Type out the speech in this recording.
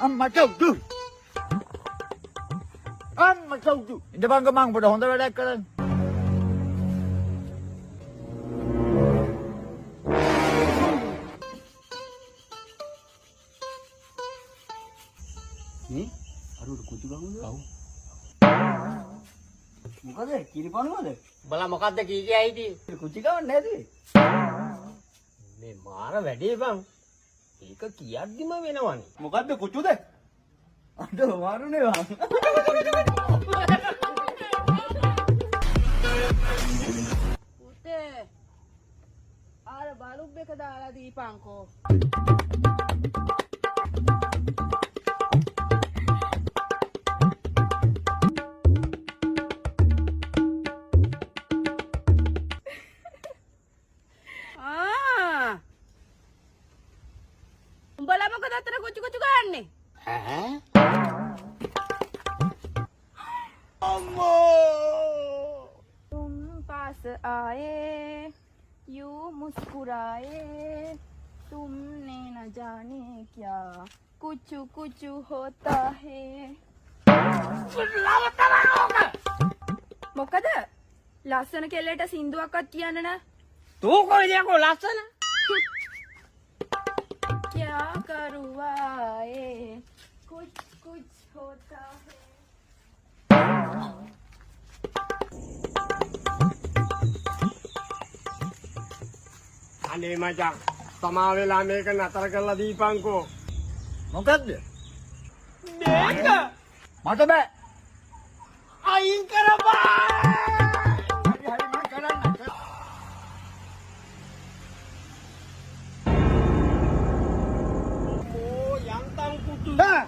අම්මට උඩු. අම්මට උඩු. ඉඳපන්කෝ මං පොඩ හොඳ වැඩක් කරන්න. නේ අර උඩ කුචු ගහමුද? ඔව්. මොකද කිරිපණුවද? උඹලා මොකද්ද කී කියා හිටියේ? කුචි ගවන්නේ නැති. මේ මාර වැඩේ බං. ඒක කියද්දිම වෙනවනේ. මොකද්ද කුචුද? අද මාරුනේ බං. පුතේ අර බලුබ් එක දාලා දීපන්කෝ. ආ උඹලා මොකද අතන කුචු කුචු ගන්නේ? ඈ तुम पास आए यूं मुस्कुराए तुमने न जाने क्या कुछ कुछ होता है. මොකද ලස්සන කෙල්ලට සින්දුවක්වත් කියන්න නෑ. තෝ කොයිද යකෝ ලස්සන? क्या करुआए कुछ कुछ होता है. අනේ මචං තමා වෙලා මේක නතර කරලා දීපන්කෝ. මොකද්ද? මේක මට බෑ. අයින් කරපන්. හරි හරි මං කරන්න. ඕ යන්තම් කුටු. ඈ?